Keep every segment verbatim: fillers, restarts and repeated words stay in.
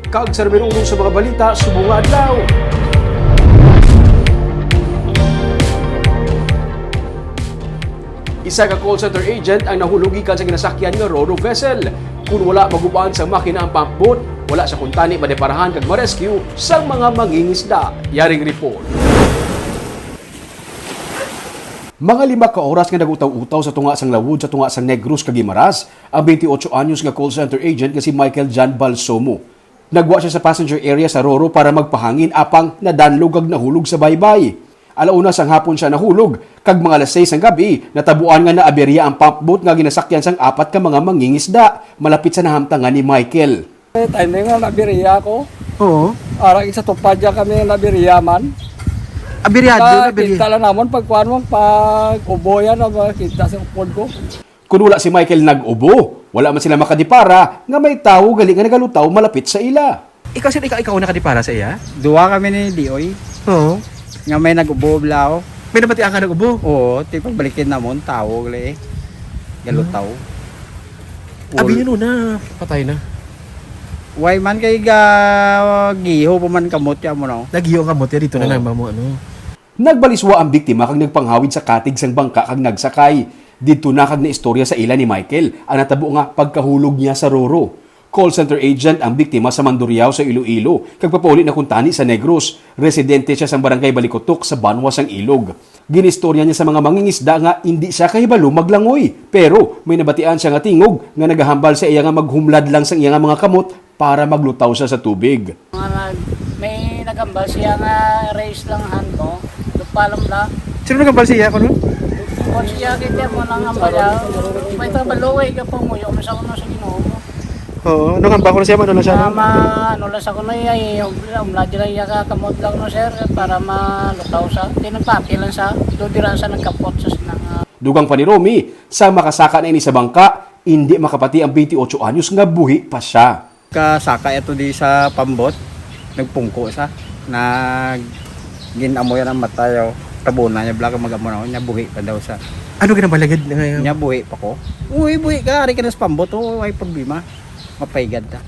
Kag sa naminulong sa mga balita subong nga adlaw. Isa ka call center agent ang nahulog gikan sa ginasakyan nga ro-ro vessel. Kung wala maguban sa makina ang pump boat, wala sa kuntani madeparahan kag ma-rescue sang mga mangingisda. Yaring report. Mga lima ka oras nga nag-utaw-utaw sa tunga sang lawod sa tunga sang Negros kag Guimaras ang twenty-eight anyos nga call center agent nga si Michael John Balsomo. Nagwa siya sa passenger area sa ro-ro para magpahangin, apang nadanlog kag nahulog sa baybay. Alauna sang hapon siya nahulog, kag mga alas sais sang gabi, natabuan nga naaberya ang pump boat nga ginasakyan sang apat ka mga mangingisda malapit sa nahamtangan ni Michael. Eh, timing nga nabiriya ako. Oo. Ara sa tupad ya kami nabiriya man. Abiryado, Ah, nabirya. Kita lang namon pagkuan mo, pag ubo yan, ang makita sa upod ko. Kun wala si Michael nag-ubo, wala man sila makadipara nga may tawo gali nga nagalutaw malapit sa ila. Ikaw, sino, ikaw, ikaw nakadipara sa iya? Duwa kami ni Dioy Oo. Nga may nag-ubo, blaw. May nabatian ka nag-ubo? Oo, ti pagbalikin namon, tawo gali. Galutaw. Abi Ul- yun na, patay na. Why man kay ga giho pa man kamot ya mo, no? Nagiyo ang kamot ya, dito na Oo. lang ba mo, ano? Nagbaliswa ang biktima kag nagpanghawid sa katig sang bangka kag nagsakay. Didto na kag naistorya sa ila ni Michael ang natabo nga pagkahulog niya sa ro-ro. Call center agent ang biktima sa Mandurriao sa Iloilo kag papauli na kuntani sa Negros. Residente siya sang barangay Balikutok sa banwa sang Ilog. Ginistorya niya sa mga mangingisda nga indi siya kahibalo maglangoy, pero may nabatian siya nga tingog nga nagahambal sa iya nga maghumlad lang sang iya nga mga kamot para maglutaw siya sa tubig. Mga nag-, may nagambal siya nga raise lang hand mo, lupa lang bla. Sino nagambal siya kuno? Kung siya, kita mo nang ambal ya, may tabalo, eh, ka pa mo, yung sa kuno sa Ginoo mo. Oo, nung hambal ko na siya, ano na siya, Ah, no? Ma-, ano lang sa kuno, eh, ay, umlad lang iya ka kamot lang, no, sir, para malutaw sa, tinagpapil lang sa, do dira sa nagkapot sa sinang, ah. Dugang pa ni Romy, sa makasaka na ini sa bangka, indi makapati ang twenty-eight anyos nga buhi pa siya. Kasaka ito di sa pambot, nagpungko sa, nag-, gin-amoy ang mata, yo. Tabuna niya, bla, mag-amo na, niya buhi pa daw sa. Ano ginambalagad na ngayon? Niya buhi pa ko. Uy, buhi ka, ari ka na sa pambot, oh, ay problema. Mapaygad na.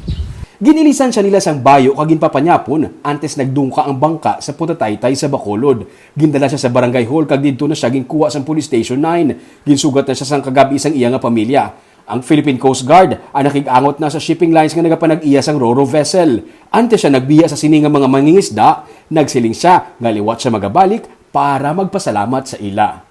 Ginilisan siya nila sang bayo kag ginpapanyapon antes nagdungka ang bangka sa Punta Taytay sa Bacolod. Gindala siya sa barangay hall kag didto na siya ginkuha sang Police Station nine. Ginsugat na siya sang kagab-i sang iya nga pamilya. Ang Philippine Coast Guard ang nakig-angot na sa shipping lines nga nagapanag-iya sang ro-ro vessel. Antes siya nagbiya sa sini nga mga mangingisda, nagsiling siya nga liwat siya magabalik para magpasalamat sa ila.